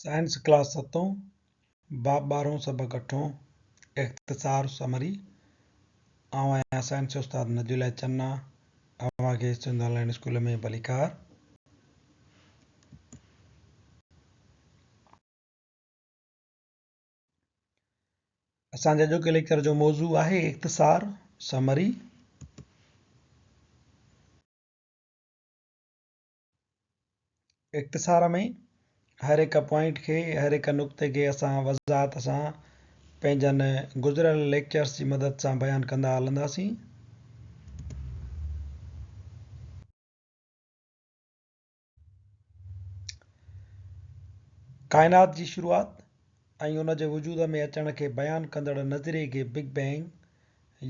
Science class ستون، باب ٻارهون سبق اٺون، اختصار Summary، آئون آهيان سائنس استاد ندي الله چنا، اوهان کي سنڌ آن لائين اسڪول ۾ ڀليڪار. اسان جي اڄوڪي ليڪچر جو موضوع آهي اختصار Summary. اختصار ۾ هر هڪ پوائنٽ کي، هر هڪ نقطي کي اسان وضاحت سان پنهنجن گذريل ليڪچرس جي مدد سان بيان ڪندا هلنداسين. ڪائنات جي شروعات ۽ ان جي وجود ۾ اچڻ کي بيان ڪندڙ نظريي کي بگ بينگ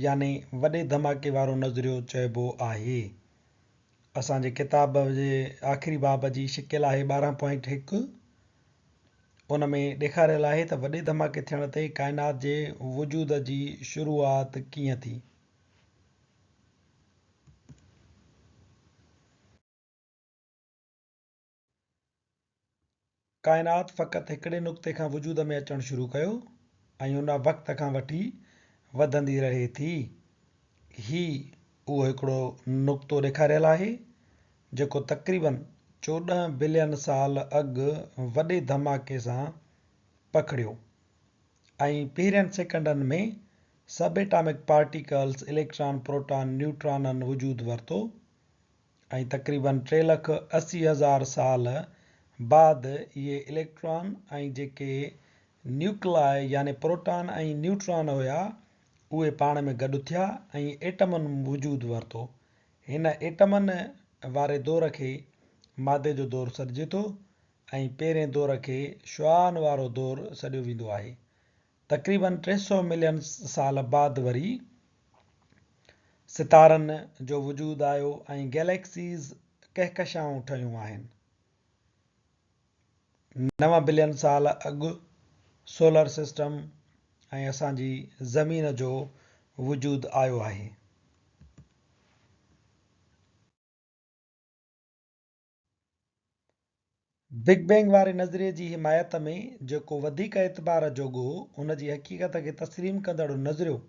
يعني وڏي ڌماڪي وارو نظريو چئبو آهي. اسان جي ڪتاب جي آخري باب جي شڪل آهي 12 پوائنٽ هڪ. ان ۾ ڏيکاريل آهي ته وڏي ڌماڪي ٿيڻ تي ڪائنات جي وجود جي شروعات ڪيئن ٿي. ڪائنات فقط هڪڙي نقطي کان وجود ۾ اچڻ شروع ڪيو ۽ ان وقت کان وٺي وڌندي رهي ٿي. هي اهو هڪڙو نقطو ڏيکاريل آهي، جيڪو تقريباً 14 بلين سال اڳ وڏي ڌماڪي سان پکڙيو ۽ پهرين سيڪنڊن ۾ subatomic particles electron, proton, نيوٽرانن وجود ورتو. ۽ تقريباً 3,80,000 سال بعد اهي اليڪٽران ۽ جيڪي نيوڪلائي يعني پروٽان ۽ نيوٽران هيا اهي پاڻ ۾ گڏ ٿيا ۽ ايٽمن وجود ورتو. هن ايٽمن واري دور کي مادي جو دور سڏجي ٿو ۽ پهرين دور کي شعاعن وارو دور سڏيو ويندو آهي. تقريباً 300 ملين سال بعد وري ستارن جو وجود آيو ۽ گيليڪسيز، ڪهڪشائون، ٺهيون آهن. 9 بلين سال اڳ سولر سسٽم ۽ اسان جي زمين جو وجود آيو آهي. بگ بينگ واري نظريي جي حمايت ۾ جيڪو وڌيڪ اعتبار جوڳو ان جي حقيقت کي تسليم ڪندڙ نظريو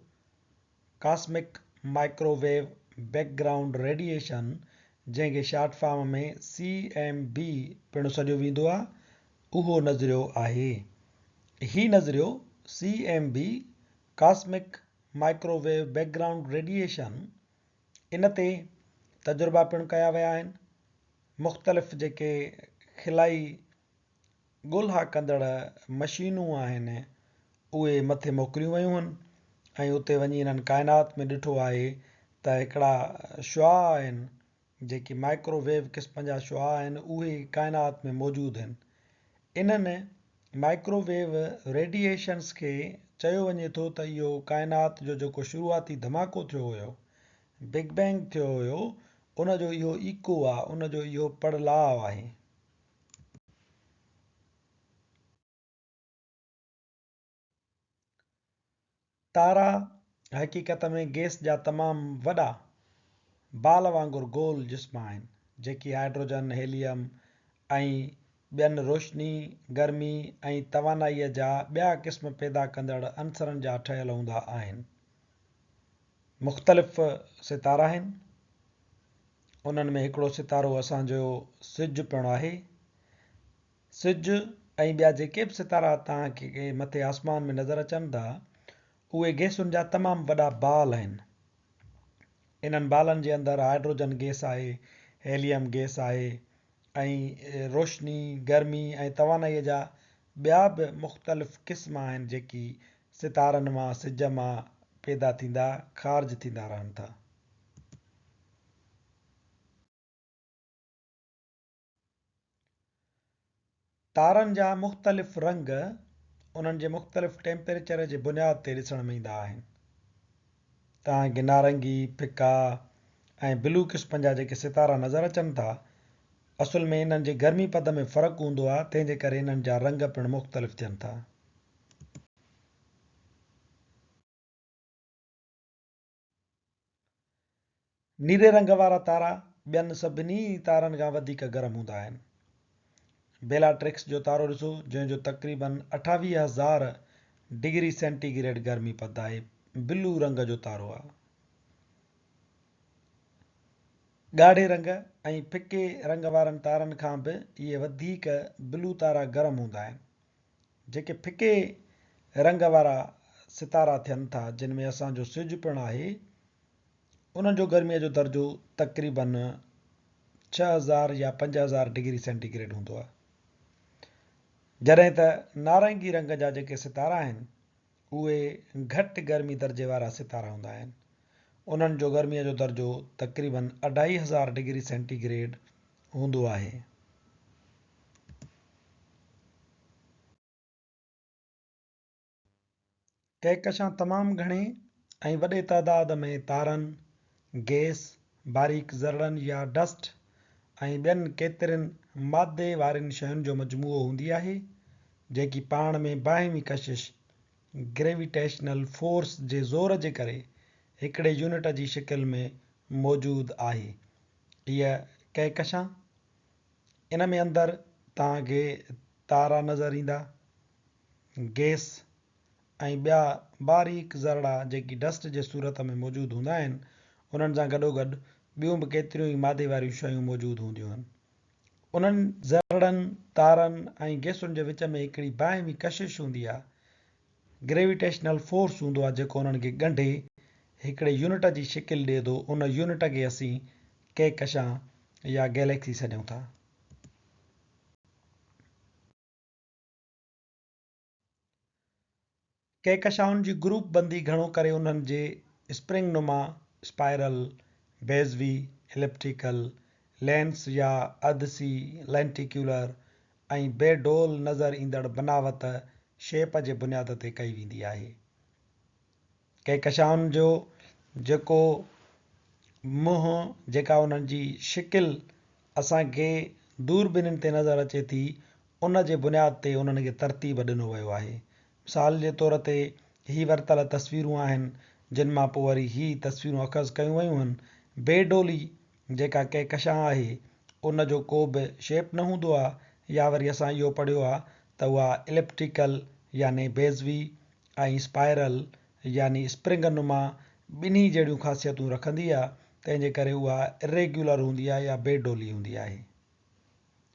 cosmic microwave background radiation جنهن کي short form ۾ C M B پڻ سڏيو ويندو آهي اهو نظريو آهي. هي نظريو C M B cosmic microwave background radiation ان تي تجربا پڻ ڪيا ويا آهن. مختلف جيڪي خلائي ڳولها ڪندڙ مشينون آهن اهي مٿي موڪليون ويون هن ۽ اتي وڃي انهن ڪائنات ۾ ڏٺو آهي ته هڪڙا شعاع آهن جيڪي مائڪرو ويو قسم جا شعاع آهن اهي ڪائنات ۾ موجود هن انهن مائڪرو ويو ريڊيئيشنس کي چيو وڃي ٿو ته اهو ڪائنات جو جيڪو شروعاتي ڌماڪو ٿيو هيو بگ بينگ ٿيو هيو ان جو اهو ايڪو آ، ان جو اهو پڙلاء آهي. تارا حقيقت ۾ گئس جا تمام وڏا بال وانگر گول جسم آهن، جيڪي هائيڊروجن، هيليم ۽ ٻين روشني، گرمي ۽ توانائيء جا ٻيا قسم پيدا ڪندڙ عنصرن جا ٺهيل هوندا آهن. مختلف ستارا آهن. انهن ۾ هڪڙو ستارو اسان جو سج پڻ آهي. سج ۽ ٻيا جيڪي به ستارا توهان کي مٿي آسمان ۾ نظر اچن ٿا، اهي گئسن جا تمام وڏا بال آهن. انهن بالن جي اندر هائيڊروجن گئس آهي، هيليم گئس آهي ۽ روشني، گرمي ۽ توانائيء جا ٻيا به مختلف قسم آهن جيڪي ستارن مان، سج مان، پيدا ٿيندا، خارج ٿيندا رهن ٿا. تارن جا مختلف رنگ انهن جي مختلف ٽيمپريچر جي بنياد تي ڏسڻ ۾ ايندا آهن. توهان کي نارنگي، ڦڪا ۽ بلو قسمن جا جيڪي ستارا نظر اچن ٿا، اصل ۾ انهن جي گرمي پد ۾ فرق هوندو آهي، تنهن جي ڪري انهن جا رنگ پڻ مختلف ٿين ٿا. نيري رنگ وارا تارا ٻين سڀني تارن کان وڌيڪ گرم هوندا آهن. بيلاٽرڪس جو تارو ڏسو جنهن جو تقريبن 28000 ڊگري سينٽي گريڊ گرمي پد آهي. بلو رنگ جو تارو آهي. ڳاڙهي رنگ ۽ ڦڪي رنگ وارن تارن کان به اهي وڌيڪ بلو تارا گرم هوندا آهن. جيڪي ڦڪي رنگ وارا ستارا ٿين ٿا جن ۾ اسان جو سج پڻ آهي انهن جو گرميء جو درجو تقريباً 6000 يا 5000 ڊگري سينٽي گريڊ هوندو آهي. جڏهن ته نارنگي رنگ جا جيڪي ستارا آهن، اهي گهٽ گرمي درجي وارا ستارا هوندا آهن. انهن جو گرميء جو درجو تقريباً اڍائي هزار ڊگري سينٽي گريڊ هوندو آهي. ڪهڪشان تمام گهڻي ۽ وڏي تعداد ۾ تارن، گئس، باريڪ ذرڙن يا ڊسٽ ۽ ٻين ڪيترين مادي وارين شين جو مجموعو هوندي آهي، جيڪي پاڻ ۾ باهمي ڪشش، Gravitational Force، جي زور جي ڪري هڪڙي يونٽ جي شڪل ۾ موجود آهي. هيء ڪهڪشان، ان ۾ اندر توهان کي تارا نظر ايندا. گئس ۽ ٻيا باريڪ ذرڙا جيڪي ڊسٽ جي صورت ۾ موجود هوندا آهن، انهن سان گڏوگڏ ٻيون به ڪيتريون ئي مادي واريون شيون موجود هونديون آهن. انهن ذرڙن، تارن ۽ گئسن جي وچ ۾ هڪڙي باهمي ڪشش هوندي آهي، Gravitational Force، هوندو آهي جيڪو انهن کي ڳنڍي هڪڙي يونٽ جي شڪل ڏئي ٿو، ان يونٽ کي اسين ڪهڪشان يا گئليڪسي سڏيون ٿا. ڪهڪشائن جي گروپ بندي گهڻو ڪري انهن جي اسپرنگ نما، اسپائرل، بيضوي، Elliptical، lens يا عدسي، Lenticular، ۽ بي ڊول نظر ايندڙ بناوت، Shape، جي بنياد تي ڪئي ويندي آهي. ڪهڪشائن جو جيڪو منهن، جيڪا انهن جي شڪل اسان کي دوربينين تي نظر اچي ٿي، ان جي بنياد تي انهن کي ترتيب ڏنو ويو آهي. مثال جي طور تي هي ورتل تصويرون آهن، جن مان پوء وري هي تصويرون اخذ ڪيون ويون هن. بي ڊولي جيڪا ڪهڪشان آهي، ان جو ڪو به شيپ نه هوندو آهي يا وري اسان اهو پڙهيو آهي ته اها اليپٽيڪل يعني بيضوي ۽ اسپائرل يعني اسپرنگ نما ٻنهي جهڙيون خاصيتون رکندي آهي، تنهن جي ڪري اها اريگيولر هوندي آهي يا بي ڊولي هوندي آهي.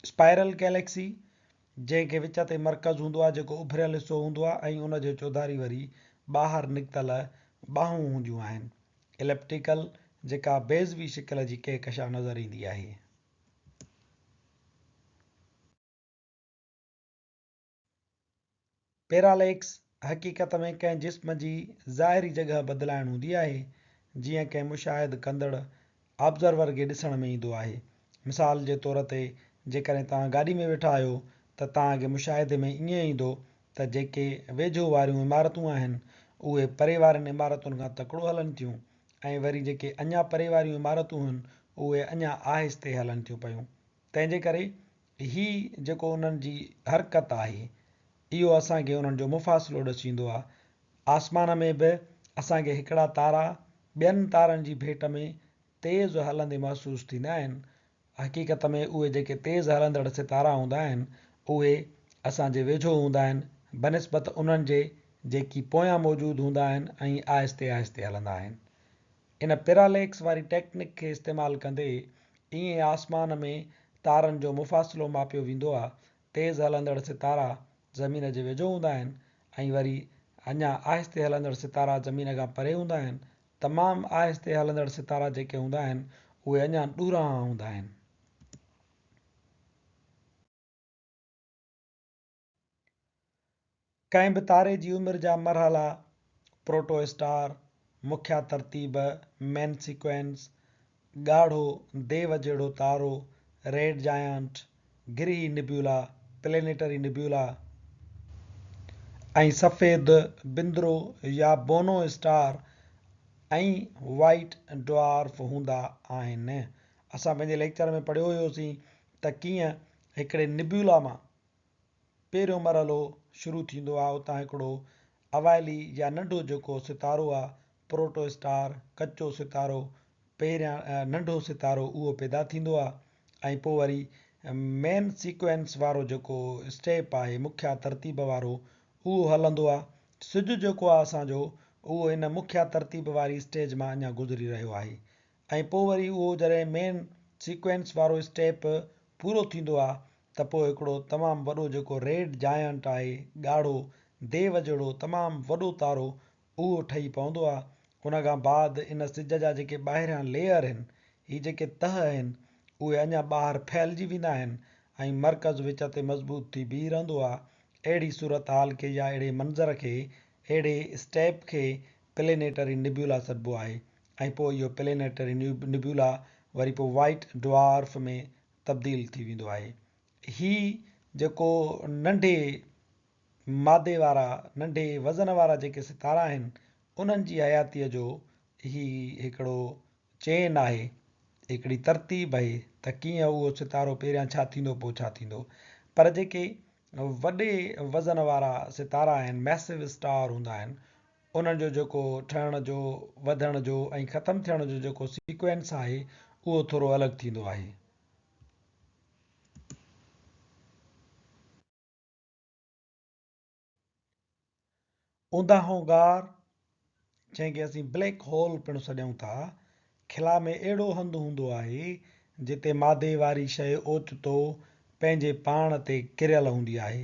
اسپائرل گئليڪسي، جنهن کي وچ تي مرڪز هوندو آهي جيڪو اڀريل حصو هوندو آهي ۽ ان جي چوڌاري وري ٻاهر نڪتل ٻانهون هونديون آهن. اليپٽيڪل، جيڪا بيضوي شڪل جي ڪهڪشان نظر ايندي آهي. پيراليڪس حقيقت ۾ ڪنهن جسم جي ظاهري جڳهه بدلائڻ هوندي آهي، جيئن ڪنهن مشاهد ڪندڙ Observer کي ڏسڻ ۾ ايندو آهي. مثال جي طور تي جيڪڏهن توهان گاڏي ۾ ويٺا آهيو ته توهان کي مشاهدي ۾ ائين ايندو ته جيڪي ويجهو واريون عمارتون آهن اهي پري وارين عمارتن کان تڪڙو هلن ٿيون ۽ وري جيڪي اڃا پري واريون عمارتون هن اهي اڃا آهستي هلن ٿيون پيون. تنهن جي ڪري هي جيڪو انهن جي حرڪت آهي، اهو اسان کي انهن جو مفاصلو ڏسيندو آهي. آسمان ۾ به اسان کي هڪڙا تارا ٻين تارن جي ڀيٽ ۾ تيز هلندي محسوس ٿيندا آهن. حقيقت ۾ اهي جيڪي تيز هلندڙ ستارا هوندا آهن، اهي اسان جي ويجهو هوندا آهن، بنسبت انهن جي جيڪي پويان موجود هوندا آهن ۽ آهستي آهستي هلندا آهن. ان پيراليڪس واري ٽيڪنڪ کي استعمال ڪندي ائين آسمان ۾ تارن جو مفاصلو ماپيو ويندو آ. تيز هلندڙ ستارا زمين جي ويجهو هوندا آهن ۽ وري اڃا آهستي هلندڙ ستارا زمين کان پري هوندا آهن. تمام آهستي هلندڙ ستارا جيڪي هوندا آهن اهي اڃا ڏورانهان هوندا آهن. ڪنهن به تاري جي عمر جا مرحلا، پروٽو اسٽار، مکيا ترتيب، مين سيڪوئنس، ڳاڙهو ديو جهڙو تارو، ريڊ جائنٽ، گرهي نبيولا، پلينيٽري نبيولا، ۽ سفيد بندرو يا بونو اسٽار ۽ وائيٽ ڊوارف هوندا آهن. اسان پنهنجي ليڪچر ۾ پڙهيو هيوسين ته ڪيئن هڪڙي نبيولا مان پهريون مرحلو شروع ٿيندو آ اتان هڪڙو اوائلي يا ننڍو جيڪو ستارو آ پروٽو اسٽار، ڪچو ستارو، پهريان ننڍو ستارو اهو پيدا ٿيندو آ ۽ پوء وري مين سيڪوئنس وارو جيڪو اسٽيپ آهي، مکيا ترتيب وارو، اهو هلندو آهي. سج جيڪو آهي اسان جو اهو ان مکيا ترتيب واري اسٽيج مان اڃا گذري رهيو آهي ۽ پوء وري اهو جڏهن مين سيڪوئنس وارو اسٽيپ پورو ٿيندو آهي ته پوء هڪڙو تمام وڏو جيڪو ريڊ جائنٽ آهي، ڳاڙهو ديو جهڙو تمام وڏو تارو اهو ٺهي پوندو آهي. ان کان بعد ان سج جا جيڪي ٻاهريان ليئر آهن، هي جيڪي تهه آهن، اهي اڃا ٻاهر ڦهلجي ويندا آهن ۽ مرڪز وچ تي مضبوط ٿي بيهي رهندو آهي. اهڙي صورتحال کي يا اهڙي منظر کي، اهڙي اسٽيپ کي پلينيٽري نيبيولا سڏبو آهي ۽ پوء اهو پلينيٽري نيبيولا وري پوء وائيٽ ڊوارف ۾ تبديل ٿي ويندو آهي. هي جيڪو ننڍي مادي وارا، ننڍي وزن وارا جيڪي ستارا آهن، انهن جي حياتيء جو هي هڪڙو چين آهي، هڪڙي ترتيب آهي ته ڪيئن اهو ستارو پهريان ڇا ٿيندو پوء ڇا ٿيندو. پر جيڪي وڏي وزن وارا ستارا آهن، Massive Star هوندا آهن، انهن جو جيڪو ٺهڻ جو، وڌڻ جو ۽ ختم ٿيڻ جو جيڪو سيڪوئنس آهي، اهو ٿورو الڳ ٿيندو آهي. اونداهون غار، جنهن کي اسين بليڪ هول پڻ سڏيون ٿا، خلا ۾ اهڙو هنڌ هوندو آهي، جتي مادي واري شيء اوچتو پنهنجي پاڻ تي ڪريل هوندي آهي.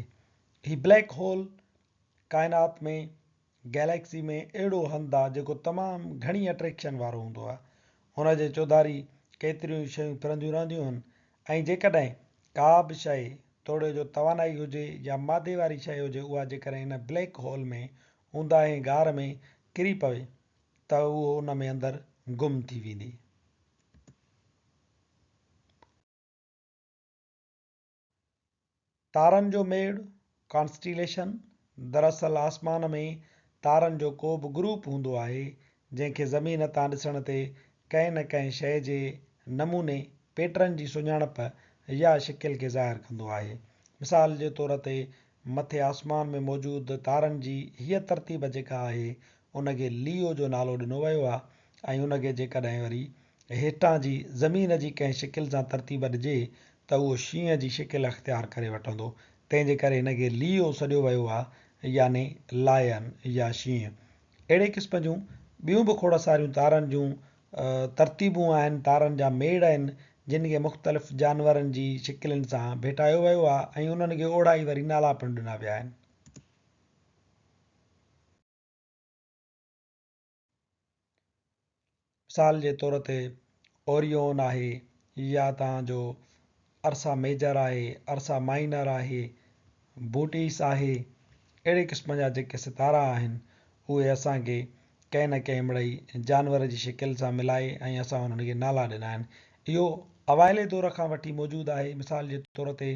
هي بليڪ هول ڪائنات ۾ گئليڪسي ۾ اهڙو هنڌ آ جيڪو تمام گهڻي اٽريڪشن وارو هوندو آ. هن جي چوڌاري ڪيتريون ئي شيون ڦرنديون رهنديون هن ۽ جيڪڏهن ڪا به شيء توڙي جو توانائي هجي يا مادي واري شيء هجي اها جيڪڏهن ان بليڪ هول ۾ اونداهين غار ۾ ڪري پوي ته اهو ان ۾ اندر گم ٿي ويندي. تارن جو ميڙ، Constellation، دراصل آسمان ۾ تارن جو ڪو به گروپ هوندو آهي، جنهن کي زمين تان ڏسڻ تي ڪنهن نه ڪنهن شيء جي نموني، پيٽرن جي سڃاڻپ يا شڪل کي ظاهر ڪندو آهي. مثال جي طور تي مٿي آسمان ۾ موجود تارن جي هيء ترتيب جيڪا آهي، ان کي ليئو جو نالو ڏنو ويو آهي ۽ ان کي جيڪڏهن وري هيٺان جي زمين جي ڪنهن شڪل سان ترتيب ڏجي ته اهو شينهن جي شڪل اختيار ڪري وٺندو، تنهن جي ڪري هن کي ليئو سڏيو ويو آهي يعني لائن يا شينهن. اهڙي قسم جون ٻيون به کوڙ ساريون تارن جون ترتيبون آهن، تارن جا ميڙ آهن، جن کي مختلف جانورن جي شڪلين سان ڀيٽايو ويو آهي ۽ انهن کي اوڙها ئي وري نالا پڻ ڏنا ويا آهن. مثال جي طور تي اوريون آهي يا توهان جو ارسا ميجر آهي، ارسا مائنر آهي، بوٽيس آهي، اهڙي قسم جا جيڪي ستارا آهن اهي اسان کي ڪنهن نه ڪنهن مڙئي جانور جي شڪل سان ملائي ۽ اسان انهن کي نالا ڏنا آهن. اهو اوائلي دور کان وٺي موجود آهي. مثال جي طور تي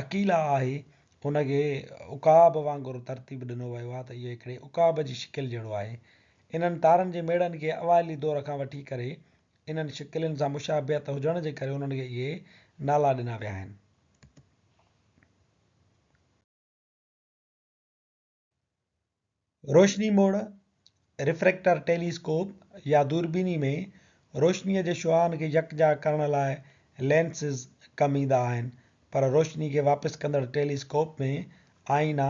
اڪيلا آهي ان کي عقاب وانگر ترتيب ڏنو ويو آهي ته اهو هڪڙي عقاب جي شڪل جهڙو آهي. انهن تارن جي ميڙن کي اوائلي دور کان وٺي ڪري انهن شڪلين سان مشابهت هجڻ جي ڪري انهن کي اهي نالا ڏنا ويا آهن. روشني موڙ، Refractor Telescope، يا دوربيني ۾ روشنيء جي شعاعن کي يڪجا ڪرڻ لاء لينسز ڪم ايندا آهن، پر روشني کي واپس ڪندڙ ٽيليسڪوپ ۾ آئينا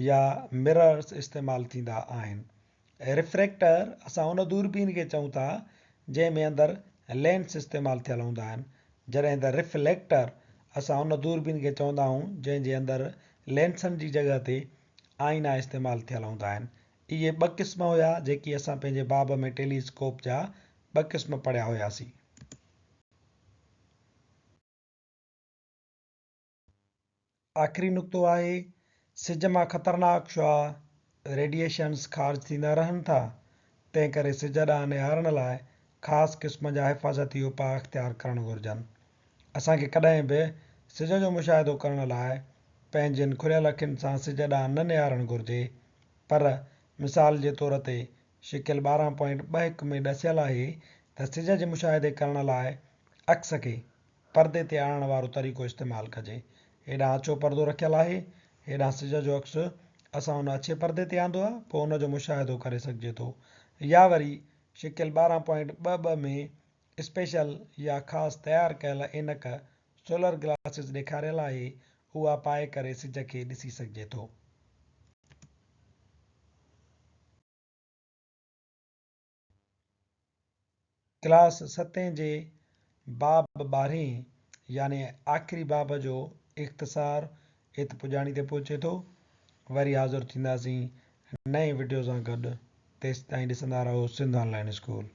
يا Mirrors استعمال ٿيندا آهن. ريفريڪٽر اسان ان دوربين کي چئون ٿا جنهن ۾ اندر لينس استعمال ٿيل هوندا آهن، جڏهن ته ريفليڪٽر اسان ان دوربين کي چوندا آهيون جنهن جي اندر لينسن جي جڳهه تي آئينا استعمال ٿيل هوندا آهن. اهي ٻه قسم هيا جيڪي اسان پنهنجي باب ۾ ٽيلي اسڪوپ جا ٻه قسم پڙهيا هياسين. آخري نقطو آهي سج مان خطرناڪ شعاع، Radiations، خارج ٿيندا رهن ٿا، تنهن ڪري سج ڏانهن نهارڻ لاء خاص قسم جا حفاظتي اپاء اختيار ڪرڻ گهرجن. اسان کي ڪڏهن به سج جو مشاهدو ڪرڻ لاء پنهنجين کليل اکين سان سج ڏانهن نه نهارڻ گهرجي، پر مثال جي طور تي شڪل 12.21 ۾ ڏسيل آهي ته سج جي مشاهدي ڪرڻ لاء عڪس کي پردي تي آڻڻ وارو طريقو استعمال ڪجي. هيڏانهن اڇو پردو رکيل آهي، هيڏانهن سج جو عڪس اسان ان اڇي پردي تي آندو آهي، پوء ان جو مشاهدو ڪري سگهجي ٿو. يا وري شڪل 12.22 ۾ اسپيشل يا خاص تيار ڪيل عينڪ سولر گلاسز ڏيکاريل آهي، اها پائي ڪري سج کي ڏسي سگهجي ٿو. ڪلاس ستين جي باب ٻارهين يعني آخري باب جو اختصار ات پڄاڻي تي پهچي ٿو. وري حاضر ٿينداسين نئين وڊيو سان گڏ تيستائين ڏسندا رهو سنڌ آن لائين اسڪول.